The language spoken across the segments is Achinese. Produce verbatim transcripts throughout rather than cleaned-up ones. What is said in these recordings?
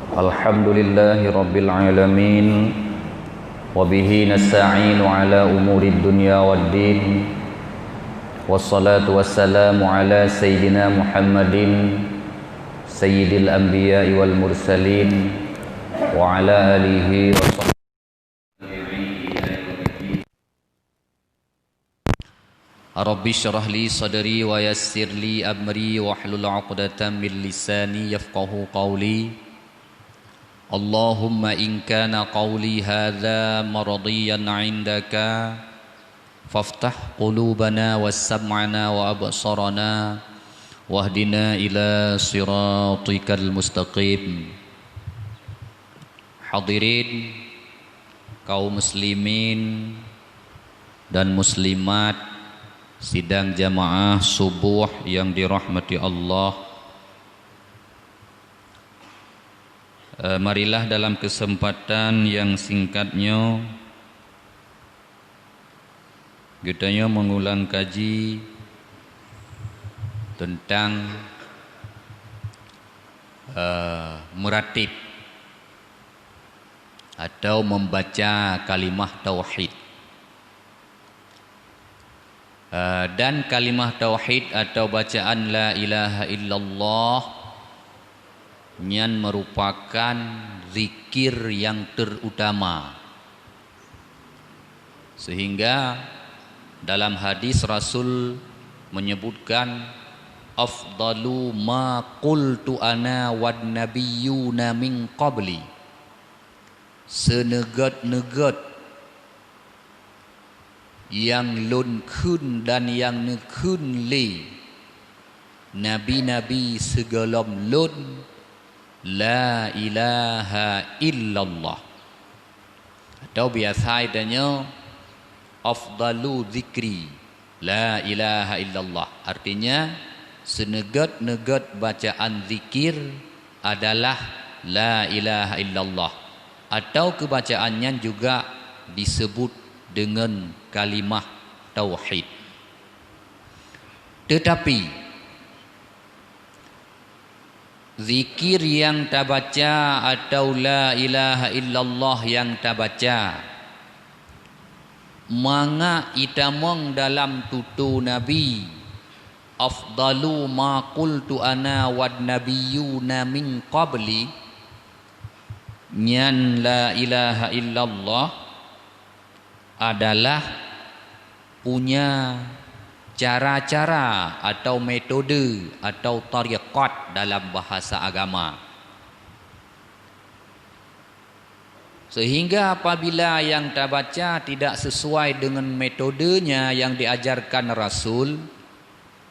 Alhamdulillahirabbil alamin. Wa bihi nasta'inu ala umurid dunya waddin. Wassalatu wassalamu ala sayyidina Muhammadin sayyidil anbiya'i wal mursalin wa ala alihi wa sahbihi. Rabbi syrah li sadri wa yassir li amri wahlul 'uqdatam min lisani yafqahu qawli. Allahumma in kana qawli hadza mardiyan 'indaka, faftah qulubana wa sam'ana wa absarana, wahdina ila siratikal mustaqim. Hadirin kaum muslimin dan muslimat, sidang jamaah subuh yang dirahmati Allah. Eh, marilah dalam kesempatan yang singkat nyoe, geutanyoe mengulang kaji tentang, eh, meratib atau membaca kalimah tauhid. Eh, dan kalimah tauhid atau bacaan la ilaha illallah nyan merupakan zikir yang terutama. Sehingga dalam hadis Rasul menyebutkan, "Afdalu ma qultu ana wan nabiyyuna min qabli." Seuneugét-neugét nyang lôn kheun dan nyang neukheun lé nabi-nabi sigohlom lôn, la ilaha illallah. Atau biasa tanyoe, afdalu zikri, la ilaha illallah. Artinya, seuneugét-neugét bacaan zikir adalah la ilaha illallah. Atau keu bacaan nyan juga disebut deungon kalimah tauhid. Teutapi, zikir nyang tabaca atau la ilaha illallah nyang tabaca, mangat itamong dalam tutoe Nabi, "Afdalu ma qultu ana wan nabiyyuna min qabli," nyan la ilaha illallah adalah punya cara-cara atau metode atau tarekat dalam bahasa agama. Sehingga apabila nyang tabaca tidak sesuai dengan metodenya yang diajarkan Rasul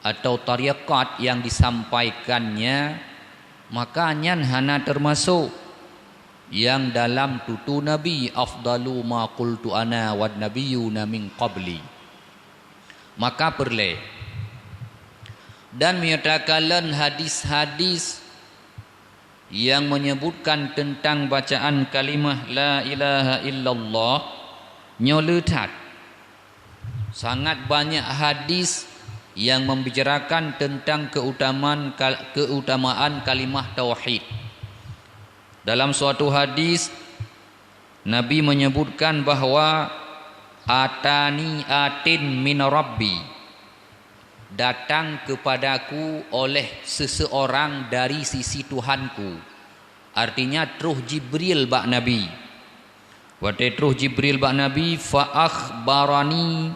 atau tarekat yang disampaikannya, maka nyan hana termasuk nyang dalam tutoe Nabi, "Afdalu ma qultu ana wan nabiyyuna min qabli." Maka peureulée. Dan meunyoe takalon hadis-hadis nyang menyebutkan teuntang bacaan kalimah la ilaha illallah, nyoe le that. Sangat banyak hadis nyang membicarakan teuntang keutamaan kal-, keutamaan kalimah tauhid. Dalam suatu hadis, Nabi menyebutkan bahwa, "Atani atin min Rabbi," datang kepadaku oleh seseorang dari sisi Tuhanku. Artinya, troh Jibril bak Nabi. Watée troh Jibril bak Nabi, "Fa akhbarani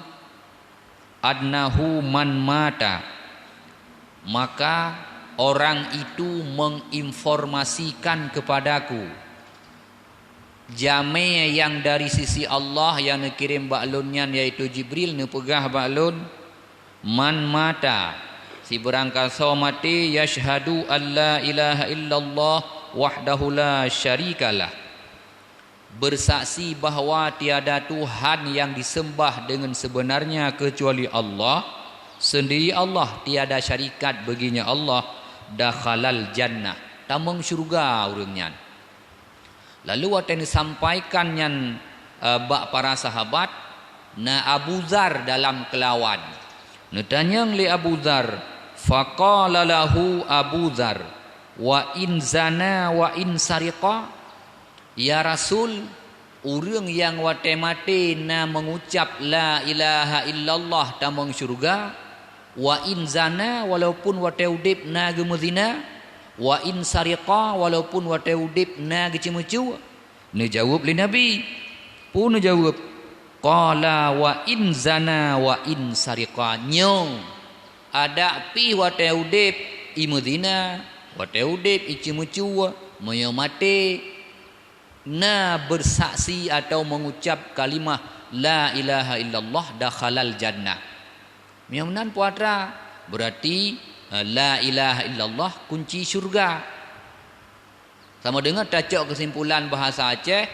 annahu man mata," maka orang itu menginformasikan kepadaku, jamé nyang dari sisi Allah nyang neukirém bak lôn nyan, yaitu Jibril, neupeugah bak lôn, "Man mata," sibeurangkasoe maté, "yashhadu an la ilaha illallah wahdahu la syarikalah," bersaksi bahwa tiada Tuhan yang disembah dengan sebenarnya kecuali Allah, sendiri Allah, tiada syarikat baginya Allah, "dakhalal jannah," tamong syeuruga ureuëng nyan. Lalu watée neusampaikan nyan, eh, bak para sahabat, na Abu Dzar dalam keulawan. Neutanyong lé Abu Dzar, faqala lahu Abu Dzar, "Wa in zana wa in sariqa?" Ya Rasul, ureuëng nyang watée maté na mengucap la ilaha illallah tamong syurga, wa in zana, walaupun watée udeb na geumeuzina, wa in sariqa, walaupun watée udeb na geuceumeucue? Neujaweueb lé Nabi. Peue neujaweueb? Qala, "Wa in zana wa in sariqa." Nyoe, adak pih watée udeb imeuzina, watée udeb iceumeucue, meunyoe maté na bersaksi atau mengucap kalimah la ilaha illallah, dakhalal jannah. Meunyoe meunan peue atra, berarti, eh, la ilaha illallah kunci syurga. Sama deungon tacok keusimpulan bahasa Aceh,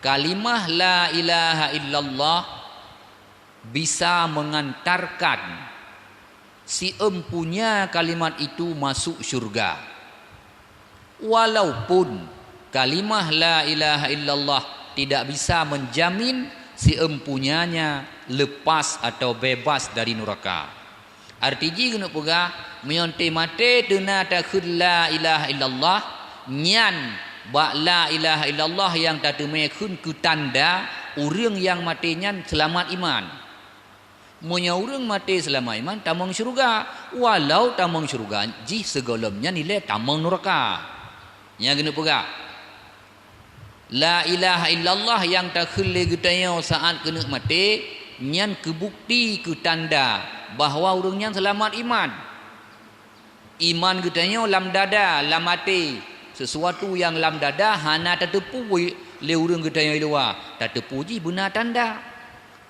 kalimah la ilaha illallah bisa mengantarkan si empunya kalimat itu masuk syurga. Walaupun kalimah la ilaha illallah tidak bisa menjamin si empunyanya lepas atau bebas dari neraka. Arti jih keuneuk peugah, meunyoe teumaté teuna takheun la ilaha illallah, nyan bak la ilaha illallah nyang tateumé kheun keu tanda ureuëng nyang maté nyan seulamat iman. Meunyoe ureuëng maté seulamat iman tamong syeuruga, walau tamong syeuruga jih sigohlom nyan ilée tamong nuraka. Nyang keuneuk peugah, la ilaha illallah nyang takheun lé geutanyoe saát keuneuk maté, nyan keu bukti, keu tanda bahwa ureuëng nyan seulamat iman. Iman geutanyoe lam dada, lam até. Sesuatu nyang lam dada hana tateupeue lé ureuëng geutanyoe di luwa, tateupeue jih beuna tanda.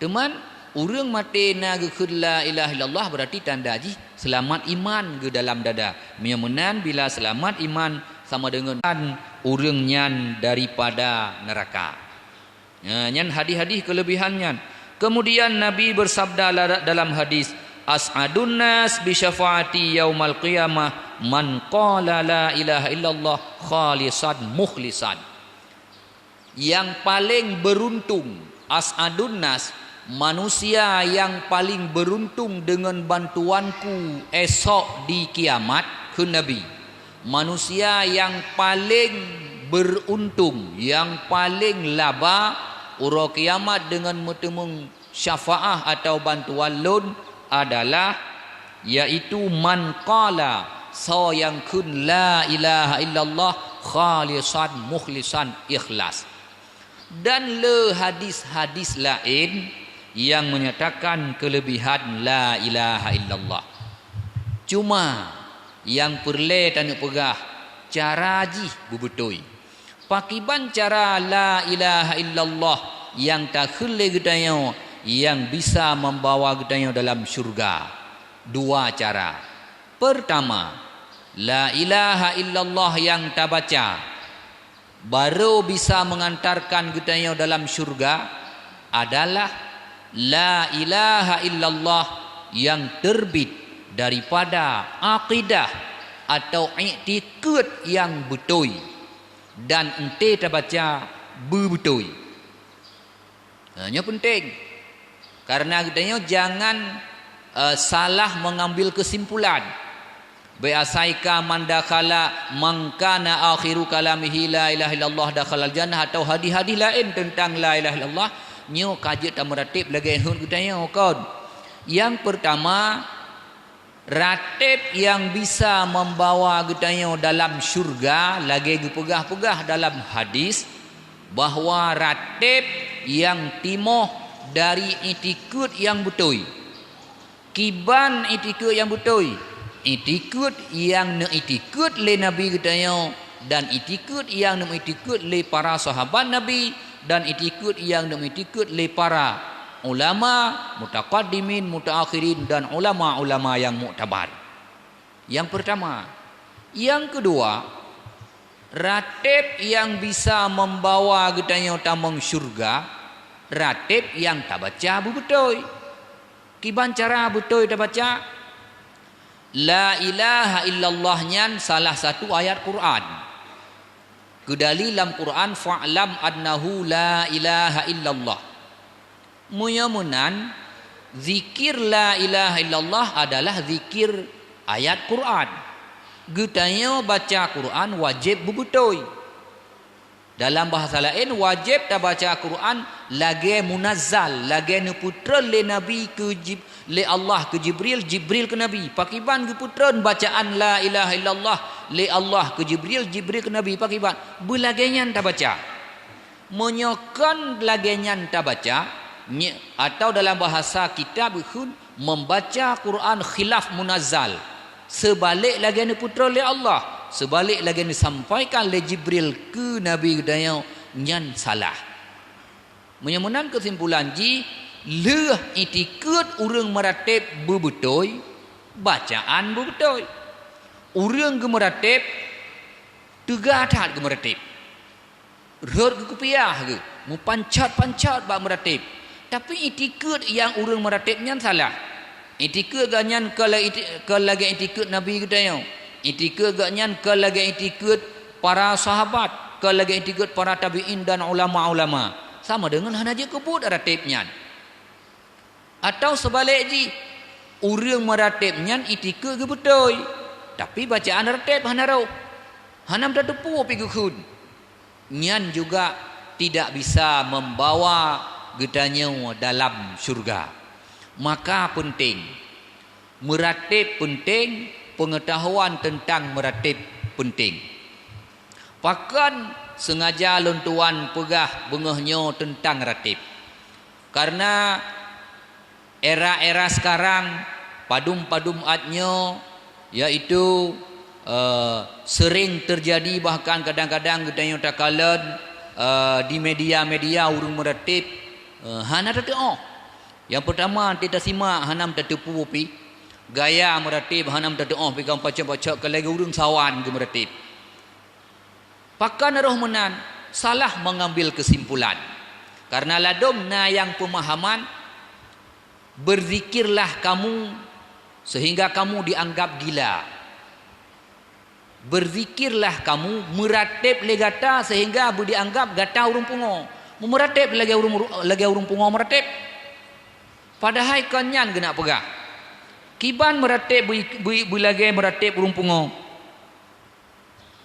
Teuma, ureuëng maté na geukheun la ilaha illallah, berarti tanda jih seulamat iman geuh dalam dada. Meunyoe meunan, bila seulamat iman sama deungon ureuëng nyan daripada neuraka. Nah, nyan hadis-hadis keulebihan nyan. Kemudian Nabi bersabda la-, dalam hadis, "As'adun nas bi syafaati yaumal qiyamah man qala la ilaha illallah khalisan mukhlisan." Yang paling beruntung, as'adun nas, manusia yang paling beruntung dengan bantuanku esok di kiamat, kheun Nabi. Manusia yang paling beruntung, yang paling laba uroe kiamat dengan meuteumeung syafaah atau bantuan lôn adalah, yaitu man qala, soe nyang kheun la ilaha illallah khalisan mukhlisan ikhlas. Dan le hadis-hadis laén nyang menyatakan keulebihan la ilaha illallah. Cuma nyang peureulée taneuk peugah, cara jih beubeutôi. Pakiban cara la ilaha illallah nyang takheun lé geutanyoe nyang bisa membawa geutanyoe dalam syurga? Dua cara. Pertama, la ilaha illallah nyang tabaca barô bisa mengantarkan geutanyoe dalam syurga adalah la ilaha illallah nyang teurbit daripada akidah atau iktikeuet nyang beutôi. Dan enté tabaca beubeutôi. Ha, nyoe peunteng. Karena geutanyoe jangan, eh, salah mengambil kesimpulan. Beuasai ka man dakhala, man kana akhiru kalamihi la ilaha illallah dakhalal jannah atau hadis-hadis laén teuntang la ilaha illallah, nyoe ka jeuet tameuratéb lagée heuet geutanyoe kon. Nyang peurtama, ratéb nyang bisa membawa geutanyoe dalam syurga lagée geupeugah-peugah dalam hadis bahwa ratéb nyang timoh dari iktikeuet nyang beutôi. Kiban iktikeuet nyang beutôi? Iktikeuet nyang neuiktikeuet lé Nabi geutanyoe dan iktikeuet nyang neuiktikeuet lé para sahabat Nabi dan iktikeuet nyang neuiktikeuet lé para ulama mutaqaddimin, mutaakhirin dan ulama-ulama nyang muktabar. Nyang peurtama. Nyang keudua, ratéb nyang bisa membawa geutanyoe tamong syurga, ratéb nyang tabaca beubeutôi. Kiban cara beutôi tabaca? La ilaha illallah nyan salah satu ayat Quran. Keudali lam Quran, "Fa'lam annahu la ilaha illallah." Meunyoe meunan, zikir la ilaha illallah adalah zikir ayat Quran. Geutanyoe baca Quran wajéb beubeutôi. Dalam bahasa laén, wajéb tabaca Quran lagée munazzal, lagée neupeutreun lé Nabi keu Jib-, lé Allah keu Jibril, Jibril keu Nabi. Pakiban geupeutreun bacaan la ilaha illallah lé Allah keu Jibril, Jibril keu Nabi? Pakiban? Beulagée nyan tabaca. Meunyoe kon lagée nyan tabaca, nye-, atawa dalam bahasa kitab geukheun membaca Quran khilaf munazzal, seubalek lagée neupeutreun lé Allah, seubalek lagée neusampaikan lé Jibril keu Nabi geutanyoe, nyan salah. Meunyoe meunan keusimpulan jih, lheueh itikeuet ureuëng meuratéb beubeutôi, bacaan beubeutôi. Ureuëng geumeuratéb teuga that geumeuratéb. Rhot geukupiah geuh, meupancot-pancot bak meuratéb. Tapi itikeuet nyang ureuëng meuratéb nyan salah. Itikeuet geuh nyan kon la-, iti-, kon lagée itikeuet Nabi geutanyoe. Itikeuet geuh nyan kon lagée itikeuet para sahabat, kon lagée itikeuet para tabi'in dan ulama-ulama. Sama deungon hana jeuet keu buet ratéb nyan. Atawa seubalek jih, ureuëng meuratéb nyan itikeuet geuh beutôi, tapi bacaan ratéb hana rhoh, hana meutateupeue pih geukheun. Nyan juga tidak bisa membawa geutanyoe dalam syurga. Maka peunteng, meuratéb peunteng, peungeutahuan teuntang meuratéb peunteng. Pakon seungaja lôn tuan peugah beungoh nyoe teuntang ratéb? Kareuna era-era sekarang, padum-padum át nyoe, yaitu, eh, sering terjadi, bahkan kadang-kadang geutanyoe takalon, eh, di media-media ureuëng meuratéb, eh, hana tateuoh. Nyang peurtama, teusimak hana meutateupeue pih, gaya meuratéb hana meutateuoh pih, ka pacok-pacok ka lagée ureuëng sawan geumeuratéb. Pakon rhoh meunan, salah mengambil kesimpulan. Kareuna ladôm na nyang peumahaman, "Berzikirlah kamu sehingga kamu dianggap gila." Berzikirlah kamu, meuratéb lé gata sehingga beu dianggap gata ureuëng pungo. Meuratéb lagée ureuëng, lagée ureuëng pungo meuratéb. Padahai kon nyan geunak peugah. Kiban meuratéb beu, beu, beu lagée meuratéb ureuëng pungo.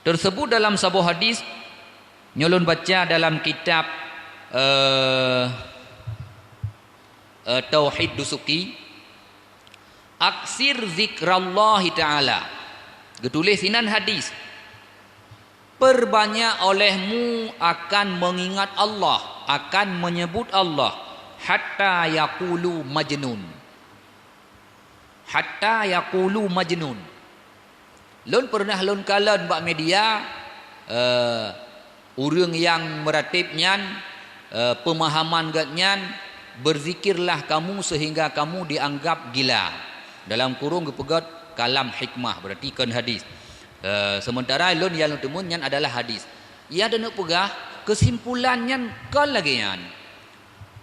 Teusebut dalam saboh hadis, nyoe lôn baca dalam kitab, eh, eh, Tauhid Dusuki, "Aksir zikrallahi ta'ala." Geutuléh sinan hadis, "Peurbanyak olehmu akan meungingat Allah, akan meunyeubut Allah, hatta yaqulu majnun." Hatta yaqulu majnun. Lôn peureunah lôn kalon bak media, eh, ureuëng nyang meuratéb nyan, eh, peumahaman geuhnyan, "Berzikirlah kamu sehingga kamu dianggap gila." Dalam kurung geupeugét kalam hikmah, berarti kon hadis. Eh, sementara lôn nyang lôn teumeun nyan adalah hadis. Nyang taneuk peugah, keusimpulan nyan kon lagée nyan.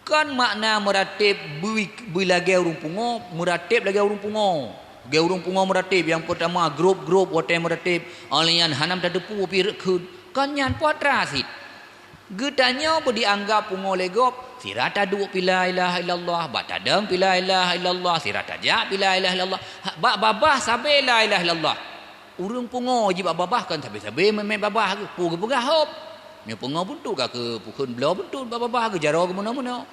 Kon makna meuratéb beu, beu lagée ureuëng pungo, meuratéb lagée ureuëng pungo. Lagée ureuëng pungo meuratéb, nyang peurtama grup-grup watée meuratéb, óh lheueh nyan hana meutateupeue pih rot kheun. Kon nyan peue atra cit. Geutanyoe beu dianggap pungo lé gob, sira taduek pih la ilaha illallah, bak tadong pih la ilaha illallah, sira tajak pih la ilaha illallah. Ha, bak babah sabe la ilaha illallah. Ureuëng pungo jih bak babah kon sabe-sabe meumet babah geuh, peue geupeugah hom. Meunyoe pungo beutôi ka keu pukon bloe beutôi bak babah geuh jaroe geuh meunoe-meunoe.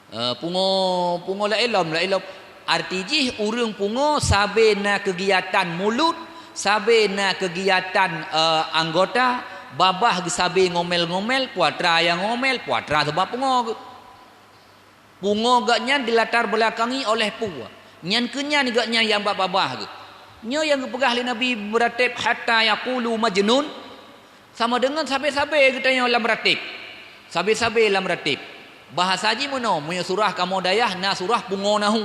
Eh, pungo, pungo laén lom, laén lom. Arti jih ureuëng pungo sabe na keugiatan mulut, sabe na keugiatan, eh, anggota, babah geuh sabe ngomel-ngomel, peue atra nyang ngomel, peue atra sabab pungo geuh. Pungo geuhnyan dilatar belakangi oleh peue? Nyan keuh nyan geuhnyan nyang bak babah geuh. Nyoe nyang geupeugah lé Nabi meuratéb hatta yaqulu majnun, sama deungon sabe-sabe geutanyoe lam ratéb. Sabe-sabe lam ratéb. Bahasa jih meunoe, meunyoe surah kamoe dayah na surah pungo nahu.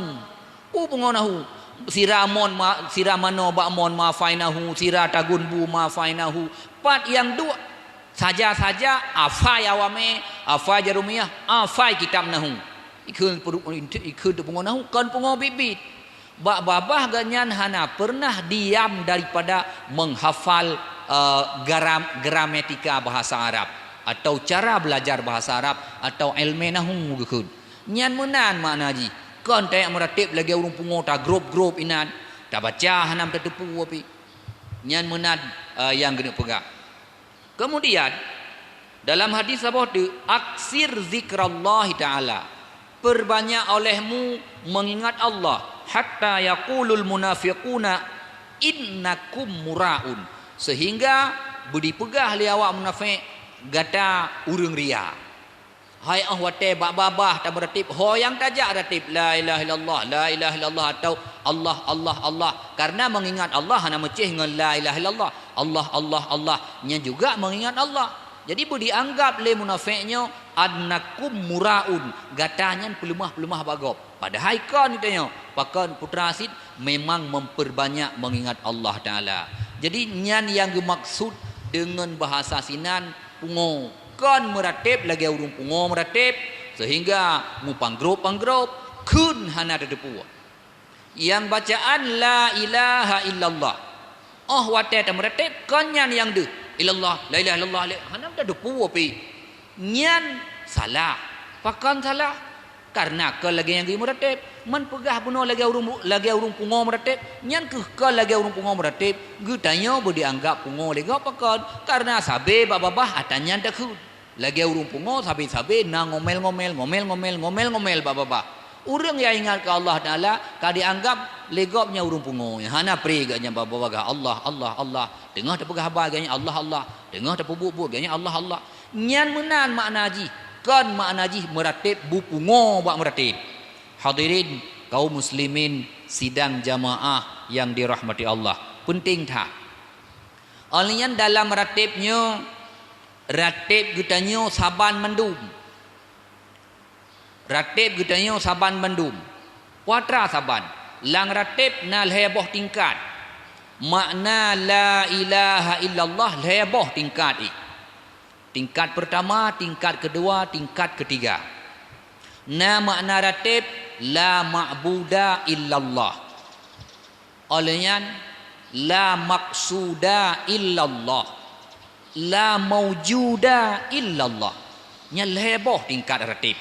Peue pungo nahu? Sira mon ma-, sira manoe bak mon ma fainahu, sira tagun bu ma fainahu. Pat nyang duek Saja-saja afai awamé, afai jarumiah, afai kitab nahu. Ikheun peuru-, ikheun teupungo nahu, kon pungo biet-biet. Bak babah geuhnyan hana pernah diam daripada menghafal, eh, gram-, gramatika bahasa Arab atau cara belajar bahasa Arab atau ilmu nahu geukheun. Nyan meunan makna jih. Kon tajak meuratéb lagée ureuëng pungo tagrop-grop inan, tabaca hana meutateupeue pih. Nyan meunan, eh, nyang geuneuk peugah. Kemudian, dalam hadis saboh teuk, "Aksir zikrallahi ta'ala." Perbanyak olehmu mengingat Allah, "hatta yaqulul munafiquna innakum mura'un." Sehingga beudipeugah lé awak munafék, "Gata ureuëng ria." Hai, óh watée bak babah tameuratéb, ho nyang tajak ratéb, "La ilaha illallah, la ilaha illallah," atau "Allah, Allah, Allah." Karena mengingat Allah hana meucéh ngon "La ilaha illallah, Allah, Allah, Allah." Nyan juga mengingat Allah. Jadi, beudianggap lé munafék nyoe, "Annakum muraun," gata nyan peuleumah-peuleumah bak gob. Padahai kon geutanyoe, pakon putra sit memang memperbanyak mengingat Allah Taala. Jadi, nyan nyang geumaksud deungon bahasa sinan pungo. Kon meuratéb lagée ureuëng pungo meuratéb, sehingga mupanggrob-panggrob, kheun hana tateupeue. Nyang bacaan la ilaha illallah, óh watée tameuratéb, kon nyan nyang deuh, illallah, la ilaha illallah, la, hana tateupeue pih. Nyan salah. Pakon salah? Karena kon lagée nyang geumeuratéb. Man peugah bunoe lagée ureuëng, lagée ureuëng pungo meuratéb, nyan kheueh kon lagée ureuëng pungo meuratéb, geutanyoe beudianggap pungo lé gob pakon? Karena sabe bak babah ata nyan takheun. Lagée ureuëng pungo sabe-sabe na ngomel-ngomel, ngomel-ngomel, ngomel-ngomel bak babah. Ureuëng nyang ingat keu Allah Taala ka dianggap lé gob nyan ureuëng pungo, nyang hana pri geuh nyan bak babah, Allah, Allah, Allah. Teungoh tapeugah haba geuh nyan Allah, Allah. Teungoh tapeubuet-buet geuh nyan Allah, Allah. Nyan meunan makna jih, kon makna jih meuratéb bupungo bak meuratéb. Hadirin kaum muslimin sidang jamaah nyang dirahmati Allah, peunteng that. Óh lheueh nyan dalam ratéb nyoe, ratéb geutanyoe saban mandum. Ratéb geutanyoe saban mandum. Peue atra saban? Lam ratéb na lhée boh tingkat. Makna la ilaha illallah lhée boh tingkat jih. Tingkat pertama, tingkat kedua, tingkat ketiga. Na makna ratéb, la ma'buda illallah. Óh lheueh nyan, la maqsuda illallah, la maujuda illallah. Nyan lhée boh tingkat ratéb.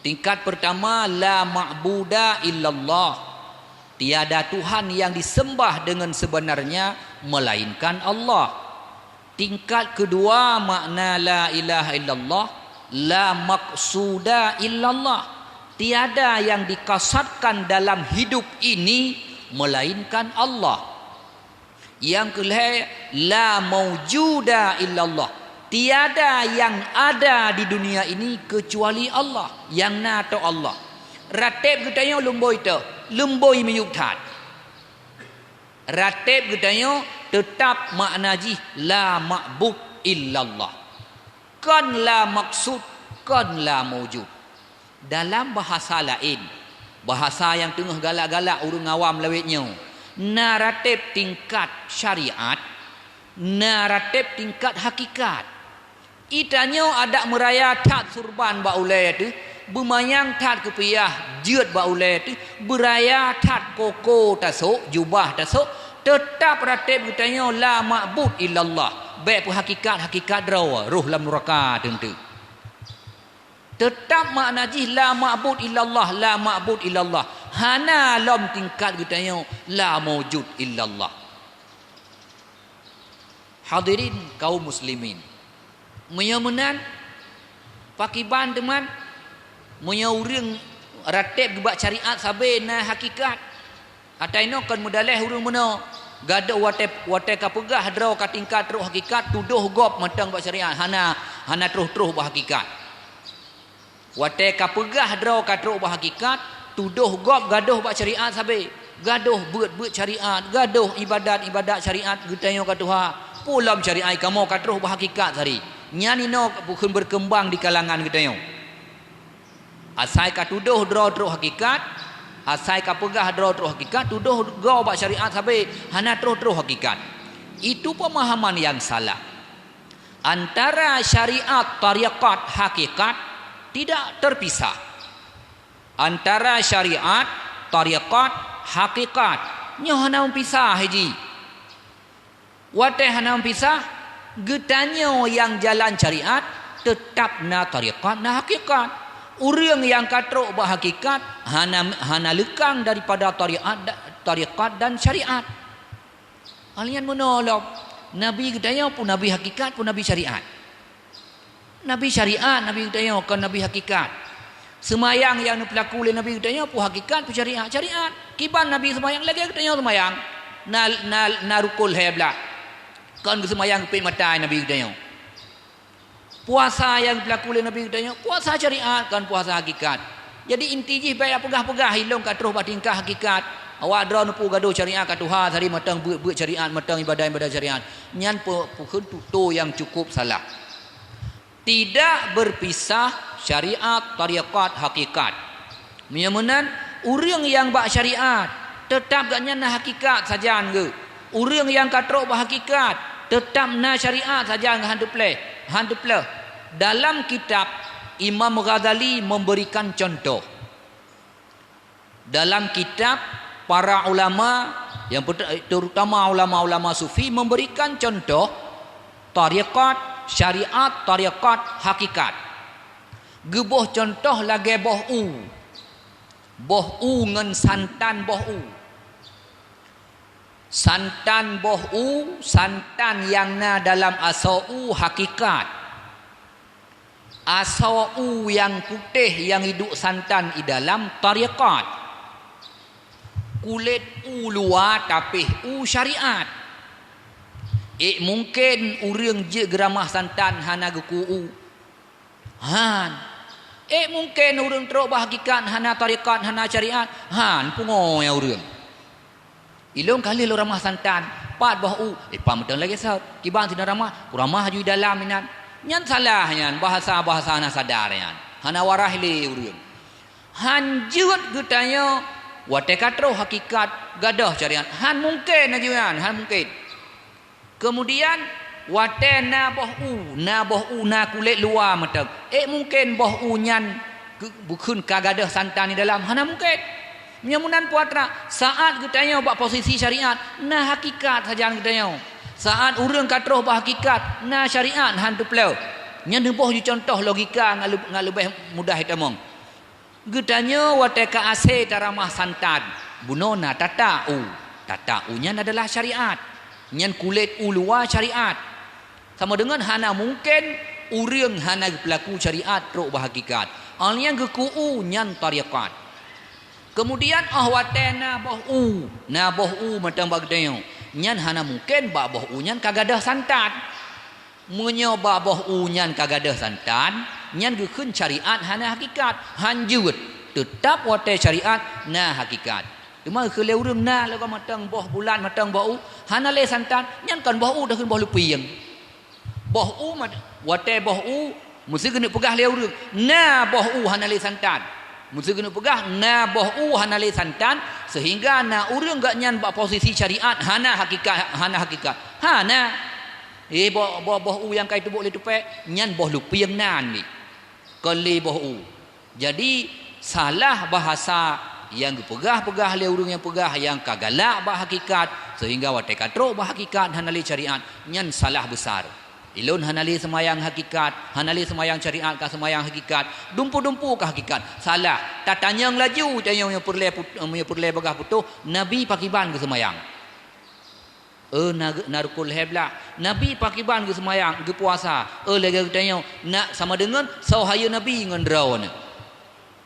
Tingkat pertama, la ma'buda illallah. Tiada Tuhan yang disembah dengan sebenarnya melainkan Allah. Tingkat kedua makna la ilaha illallah, la maqsuda illallah. Tiada yang dikasatkan dalam hidup ini melainkan Allah. Nyang keulhée, la maujuda illallah. Tiada yang ada di dunia ini kecuali Allah. Nyang na toh Allah. Ratéb geutanyoe lumboi toh, lumboi miyueb that. Ratéb geutanyoe teutab makna jih la ma'bud illallah. Kon la maqsud, kon la maujud. Dalam bahasa laén, bahasa nyang teungoh galak-galak ureuëng awam lawét nyoe, na ratéb tingkat syariat, na ratéb tingkat hakikat. Geutanyoe adak meuraya that surban bak ulée teuh, beumanyang that keupiah jeuet bak ulée teuh, beuraya that koko tasok, jubah tasok, teutab ratéb geutanyoe la ma'bud illallah, bék peuhakikat-hakikat droe, roh lam nuraka teunteuk. Teutab makna jih la ma'bud illallah, la ma'bud illallah. Hana lom tingkat geutanyoe la maujud illallah. Hadirin kaum muslimin, meunyoe meunan, pakiban teuma meunyoe ureuëng ratéb geuh bak syariat sabe na hakikat? Ata inoe kon meudaleh ureuëng meunoe, gadôh watée, watée ka peugah droe ka tingkat trok hakikat, tudoh gob mantong bak syariat, hana, hana troh-troh bak hakikat. Watée ka peugah droe ka trok bak hakikat, tudoh gob gadôh bak syariat sabe. Gadôh beuet-beuet syariat, gadôh ibadat-ibadat syariat geutanyoe ka tuha. Peue lom syariat kamoe ka troh bak hakikat sabe. Nyan inoe bukon berkembang di kalangan geutanyoe. Asai ka tudoh droe trok hakikat, asai ka peugah droe trok hakikat, tudoh gob bak syariat sabe, hana troh-troh hakikat. Itu pemahaman yang salah. Antara syariat, tarekat, hakikat tidak terpisah. Antara syariat, tarekat, hakikat, nyoe hana meupisah jih. Watée hana meupisah, geutanyoe nyang jalan syariat teutab na tarekat, na hakikat. Ureuëng nyang ka trok bak hakikat hana, hana leukang daripada tarekat da-, tarekat dan syariat. Hal nyan meunolop. Nabi geutanyoe pun nabi hakikat, pun nabi syariat. Nabi syariat, nabi geutanyoe, kon nabi hakikat. Seumayang nyang neupeulaku lé nabi geutanyoe pun hakikat, pun syariat. Syariat. Kiban nabi seumayang lagée geutanyoe seumayang. Na, na, na rukon lhée blaih. Kon geuseumayang geupék mata nabi geutanyoe. Puasa nyang geupeuleukui lé Nabi geutanyoe, puasa syariat, kon puasa hakikat. Jadi, inti jih bék peugah-peugah ilong ka troh bak tingkah hakikat. Awak droe neupeu gadoh syariat ka tuha, sari mantong beuet-beuet syariat, mantong ibadat-ibadat syariat. Nyan pe-, peukheun tutoe nyang cukup salah. Tidak berpisah syariat, tarekat, hakikat. Meunyoe meunan, ureuëng nyang bak syariat, teutab gobnyan na hakikat sajan geuh. Ureuëng nyang ka trok bak hakikat, teutab na syariat sajan geuh, han teupleh, han teupleh. Dalam kitab, Imam Ghazali memberikan contoh. Dalam kitab, para ulama, yang pert-, terutama ulama-ulama sufi, memberikan contoh tarekat, syariat, tarekat, hakikat. Geuboh contoh lagée boh u. Boh u ngon santan boh u. Santan boh u, santan nyang na dalam asoe u hakikat. Asoe u nyang putéh nyang iduek santan i dalam tarekat. Kulét u luwa tapéh u syariat. Ék mungken ureuëng jeuet geuramah santan hana geukue u? Han. Ék mungken ureuëng trok bak hakikat hana tarekat, hana syariat? Han, pungo ya ureuëng. Ilong ka lheueh lôn ramah santan, pat boh u, eh, pat mantong lagée sot. Kiban sidang ramah, kuramah aju i dalam inan. Nyan salah nyan, bahasa-bahasa hana sadar nyan. Hana waras lé ureuëng. Han jeuet geutanyoe watée ka troh hakikat gadoh syariat. Han mungken aju nyan, han mungken. Keumudian, watée na boh u, na boh u, na kulét luwa mantong. Ék mungken boh u nyan keu-, bukon ka gadoh santan di dalam? Hana mungken. Meunyoe meunan peue atra, saát geutanyoe bak posisi syariat, na hakikat sajan geutanyoe. Saát ureuëng ka troh bak hakikat, na syariat han teuplôh. Nyan neuboh ju contoh logika ngat leub-, ngat leubeh mudah itamong. Geutanyoe watée ka asée taramah santan, bunoe na tatak u. Tatak u nyan adalah syariat. Nyan kulét u luwa syariat. Sama deungon hana mungken ureuëng hana geupeulaku syariat trok bak hakikat. Óh lheueh nyan geukue u nyan tarekat. Keumudian óh watée na boh u, na boh u mantong bak geutanyoe, nyan hana mungken bak boh u nyan ka gadoh santan. Meunyoe bak boh u nyan ka gadoh santan, nyan geukheun syariat hana hakikat, han jeuet. Teutab watée syariat na hakikat. Teuma geukheun lé ureuëng na lagée mantong boh bulat, mantong boh u, hana lé santan, nyan kon boh u, takheun boh lupieng. Boh u mat-, watée boh u, meuseu keuneuk peugah lé ureuëng, na boh u hana lé santan. Meuseu keuneuk peugah, na boh u hana lé santan, seuhingga na ureuëng gobnyan bak posisi syariat hana hakikat, hana hakikat. Hana. Eh, boh, boh, boh u nyang ka jiteubiet lé tupée, nyan boh lupieng nan lé. Kon lé boh u. Jadi, salah bahasa nyang geupeugah-peugah lé ureuëng nyang peugah nyang ka galak bak hakikat, seuhingga watée ka trok bak hakikat hana lé syariat, nyan salah besar. Ilôn hana lé seumayang hakikat, hana lé seumayang syariat ka seumayang hakikat, dumpeue-dumpeue ka hakikat. Salah. Tatanyong laju, tanyoe meunyoe peureulée put-, meunyoe peureulée bagah putôh, Nabi pakiban geuseumayang. Eh, na, na rukon lhée blaih. Nabi pakiban geuseumayang, geupuasa. Eh, lagée geutanyoe, na sama deungon soe hayeue Nabi ngon droeneuh.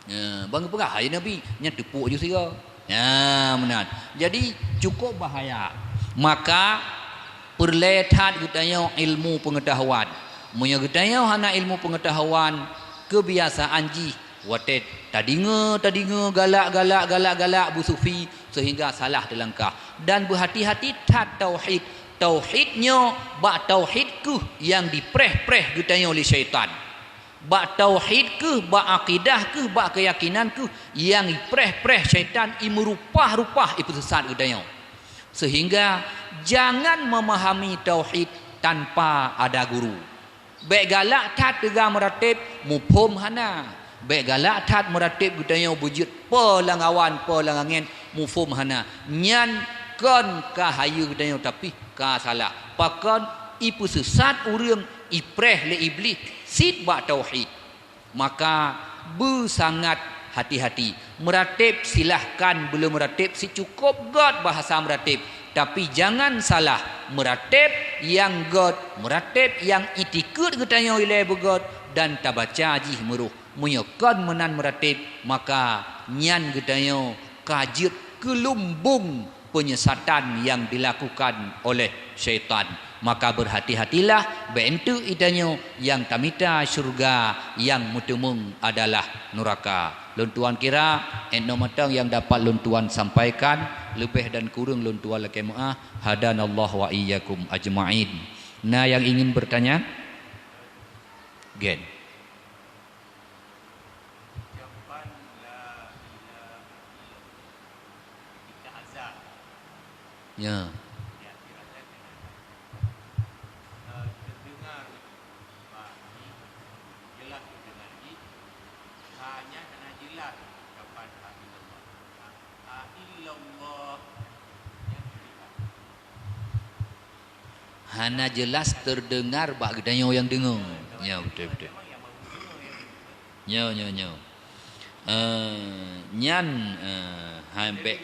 Ya, ban geupeugah hayeue Nabi, nyan teupok ju sigoe. Ya, meunan. Jadi, cukup bahaya. Maka, peureulée that geutanyoe ilmu peungeutahuan. Meunyoe geutanyoe hana ilmu peungeutahuan, keubiasaan jih watée tadingoe, tadingoe, galak, galak, galak, galak beusufi, seuhingga salah teulangkah. Dan beuhati-hati that tauhid. Tauhid nyoe bak tauhid kheueh nyang dipreh-preh geutanyoe lé syaitan. Bak tauhid kheueh, bak akidah kheueh, bak keuyakinan kheueh nyang ipreh-preh syaitan, imeurupah-rupah, ipeusesat geutanyoe. Seuhingga jangan memahami tauhid tanpa ada guru. Bék galak that teuga meuratéb, muphom hana. Bék galak that meuratéb geutanyoe beujeuet peue lam awan, peue lam angén, muphom hana. Nyan kon ka hayeue geutanyoe, tapi ka salah. Pakon? Ipeusesat ureuëng, ipreh lé Iblih cit bak tauhid. Maka beusangat hati-hati. Meuratéb silahkan, beuleumeurateb sicukup gét bahasa meuratéb. Tapi jangan salah meuratéb nyang gét, meuratéb nyang itikeuet geutanyoe ilée beugét dan tabaca jih meurôh. Meunyoe kon meunan meuratéb, maka nyan geutanyoe ka jeuet keu lumbông peunyesatan nyang dilakukan oleh syaitan. Maka beurhati-hatilah, bék eunteuk geutanyoe nyang tamita syeuruga, nyang meuteumeung adalah nuraka. Lôn tuan kira, 'et noe mantong nyang dapat lôn tuan sampaikan, leubeh dan kureueng lôn tuan lakée meu'ah. Hadanallahu wa iyyakum ajma'in. Na nyang ingin bertanya? Gen. Ucapan la ilaha illallah ketika azan. Ya. Di akhirat dan tengah. Eh, terdengar bak jih, jelas terdengar jih. Hanya hana jelas ucapan la ilaha illallah. Ha, ha illallah. Yang terlihat. Hana jelas terdengar bak geutanyoe nyang deungoe. Ya, beutôi, beutôi. Nyoe, nyoe, nyoe. Eh, nyan, eh, hai bék,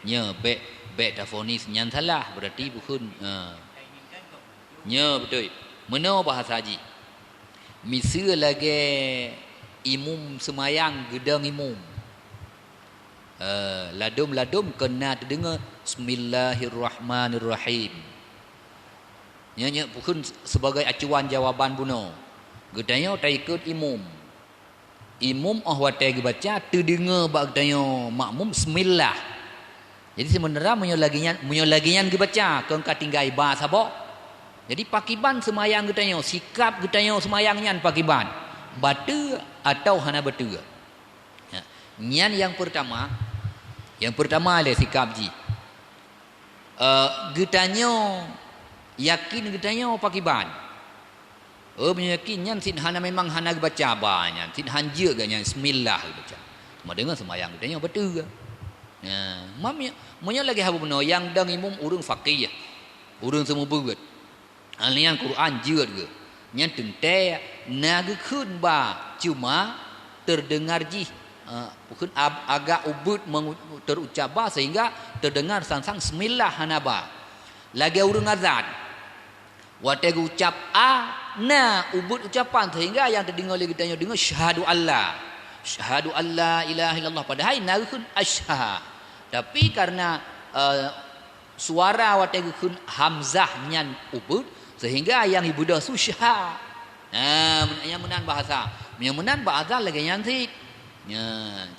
nyoe bék, bék tafonis nyan salah, berarti bukon, eh. Nyoe beutôi. Meunoe bahasa jih. Miseue lagée imum seumayang geudong imum. Eh, ladom-ladom keu na teudeungoe, "Bismillahirrahmanirrahim." Nyan, nyan bukon sebagai acuan jawaban bunoe. Geutanyoe taikot imum. Imum óh watée geubaca, teudeungoe bak geutanyoe makmum, "Bismillah." Jadi, seubeunara meunyoe lagée nyan, meunyoe lagée nyan geubaca, kon ka tinggai ba saboh. Jadi, pakiban seumayang geutanyoe, sikab geutanyoe seumayang nyan pakiban? Bateue atawa hana bateue? Ya. Nyan nyang peurtama, nyang peurtama lé sikab jih. Eh, geutanyoe, yakin geutanyoe pakiban? Oh, meunyoe yakin nyan cit hana, memang hana geubaca ba nyan, cit han jeuet geuh nyan, "Bismillah" geubaca. Meudeungoe seumayang geutanyoe bateue. Nah, mam, meunyoe lagée haba bunoe, nyang dong imum ureuëng faqih, ureuëng seumeubeuet. Hal nyan Quran jeuet geuh. Nyan teuntée na geukheun ba, cuma teudeungar jih, eh, bukon ab-, agak ubeuet mengu-, teurucab ba sehingga teudeungar sang-sang bismillah hana ba. Lagée ureuëng azan. Watée geucab a, na ubeuet ucapan sehingga nyang teudeungoe lé geutanyoe deungoe, "Syahadu alla, syahadu alla ilaha illallah." Padahai na geukheun asyha. Tapi karena, eh, suara watée geukheun hamzah nyan ubeuet, sehingga nyang ibeudôh su syha. Nah, men-, nyang meunan bahasa. Nyang meunan bahasa lagée nyan cit. Nya,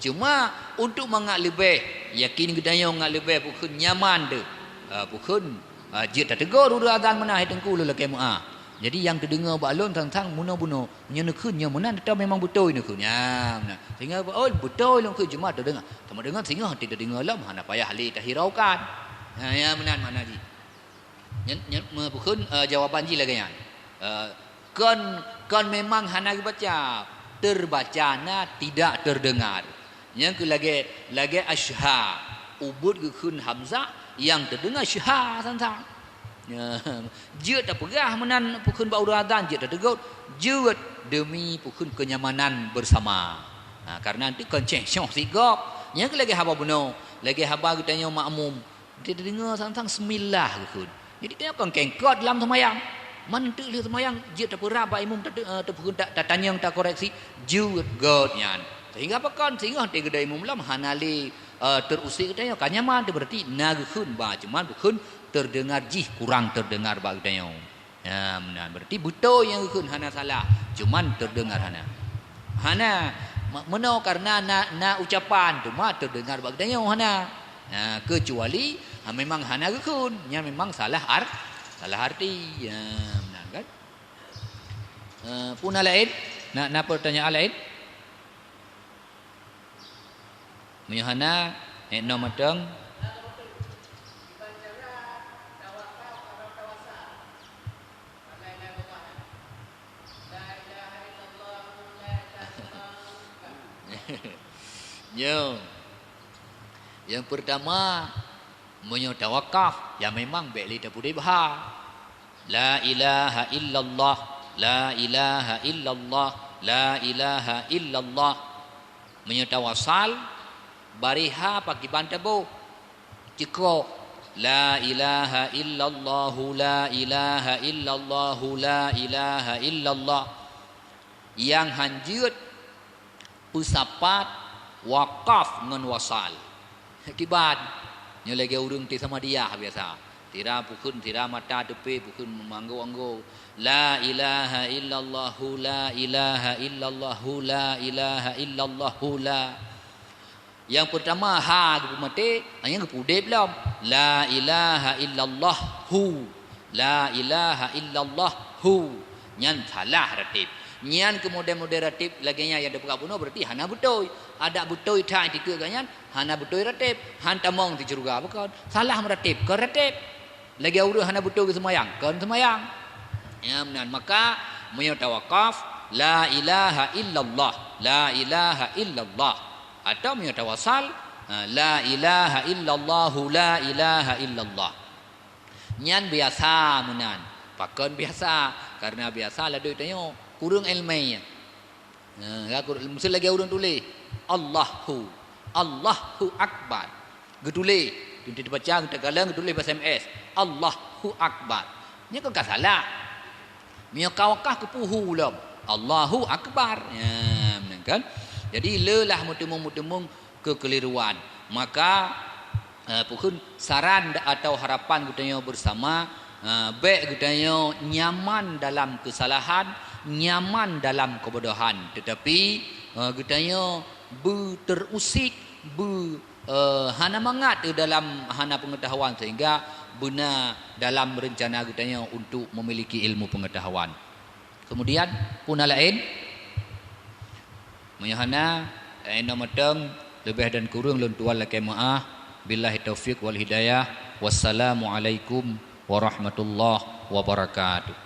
cuma untuk mangat leubeh, yakin geutanyoe ngat leubeh bukon nyaman teuh. Ah, bukon, ah, jeuet tateugor ureuëng azan meunan, "Hai Teungku, lôn lakée meu'ah." Jadi nyang teudeungoe bak lôn sang-sang bunoe-bunoe. Nyoe neukheun nyoe meunan, atau memang beutôi neukheun? Nyan meunan. Sehingga, "Oh, beutôi lôn kheun, cuma teudeungoe." Teuma deungon singoh teudeungoe lom, hana payah lé tahiraukan. Ha, nyan meunan makna jih. Nyan, nyan meubukon, eh, jawaban jih lagée nyan. Eh, kon, kon memang hana geubaca, terbaca na tidak terdengar. Nyang keu lagée, lagée asyha, ubeuet geukheun hamzah, nyang teudeungoe syha sang-sang. Nya, jeuet tapeugah meunan bukon bak ureuëng azan, jeuet tateugor, jeuet demi bukon kenyamanan bersama. Ha, karena nanti kon céh shoh sigob. Nyang keu lagée haba bunoe, lagée haba geutanyoe makmum. Teudeungoe sang-sang bismillah geukheun. Jadi, tanyoe kon kengkot lam seumayang. Man teuk lheueh seumayang, jeuet tapeurab bak imum, tate-, eh, tapeukeun ta-, tatanyong, takoreksi, jeuet gét nyan. Sehingga pakon? Singoh teugeudai imum lom hana lé, eh, terusék geutanyoe, ka nyaman teuh, berarti na geukheun ba, cuman bukon teudeungar jih kurang teudeungar bak geutanyoe. Ya, meunan. Berarti beutôi nyang geukheun hana salah, cuman teudeungar hana. Hana, me-, meunoe karena na, na ucapan, cuma teudeungar bak geutanyoe hana. Ha, kecuali, ha, memang hana geukheun, nyan memang salah ar-, salah arti. Ya, meunan kan? Eh, peue na laén? Na, na pertanyaan laén? Meunyoe hana, eh, noe mantong. Nyoe. Nyang peurtama, meunyoe tawakaf, ya memang bék lé tapeudeh bha. La ilaha illallah, la ilaha illallah, la ilaha illallah. Meunyoe tawasal, bariha pakiban taboh. Ceukrok. La ilaha illallahu, la ilaha illallahu, la ilaha illallah. Nyang hanjeuet peusapat wakaf ngon wasal. Kiban, nyoe lagée ureuëng teuh sama diah biasa. Tira pukheun, tira mata teupé pukheun manggo-anggo. La ilaha illallahu, la ilaha illallahu, la ilaha illallahu, la. Nyang peurtama ha geupeumaté, nyang geupeuudeb lom. La ilaha illallah hu. La ilaha illallah hu. Nyan salah rateb. Nyan keu model-model rateb lagée nyan nyang teupeugah bunoe, berarti hana beutôi. Adak beutôi that dikeue geuh nyan, hana beutôi rateb. Han tamong di syeuruga bukon. Salah merateb, kon rateb. Lagée ureuëng hana beutôi geuseumayang, kon seumayang. Ya meunan, maka meunyoe tawakaf, la ilaha illallah, la ilaha illallah. Atau meunyoe tawasal, ha, la ilaha illallahu, la ilaha illallah. Nyan biasa meunan. Pakon biasa? Karena biasa ladoi tanyoe kureueng iéleumé. Ha, ya, kur-, meusti lagée ureuëng tuléh, Allahu, Allahu Akbar. Geutuléh, teuntée teubaca, geuteuk kalon, geutuléh bak S M S, Allahu Akbar. Nyan kon ka salah. Meunyoe ka wakaf keupeue hu lom, Allahu Akbar. Ya, meunan kan? Jadi, le lah meuteumong-meuteumong keukeliruan. Maka, eh, pukheun saran atau harapan geutanyoe beusama, eh, bék geutanyoe nyaman dalam keusalahan, nyaman dalam keubodohan, teutapi, eh, geutanyoe beuteurusik, beu, eh, hana mangat dalam hana peungeutahuan, sehingga beuna dalam reuncana geutanyoe untuk memiliki ilmu peungeutahuan. Kemudian, peue na laén? Meunyoe hana, eh, inoe mantong, leubeh dan kureueng lôn tuan lakée meuáh. Billahi taufiq wal hidayah. Wassalamualaikum warahmatullahi wabarakatuh.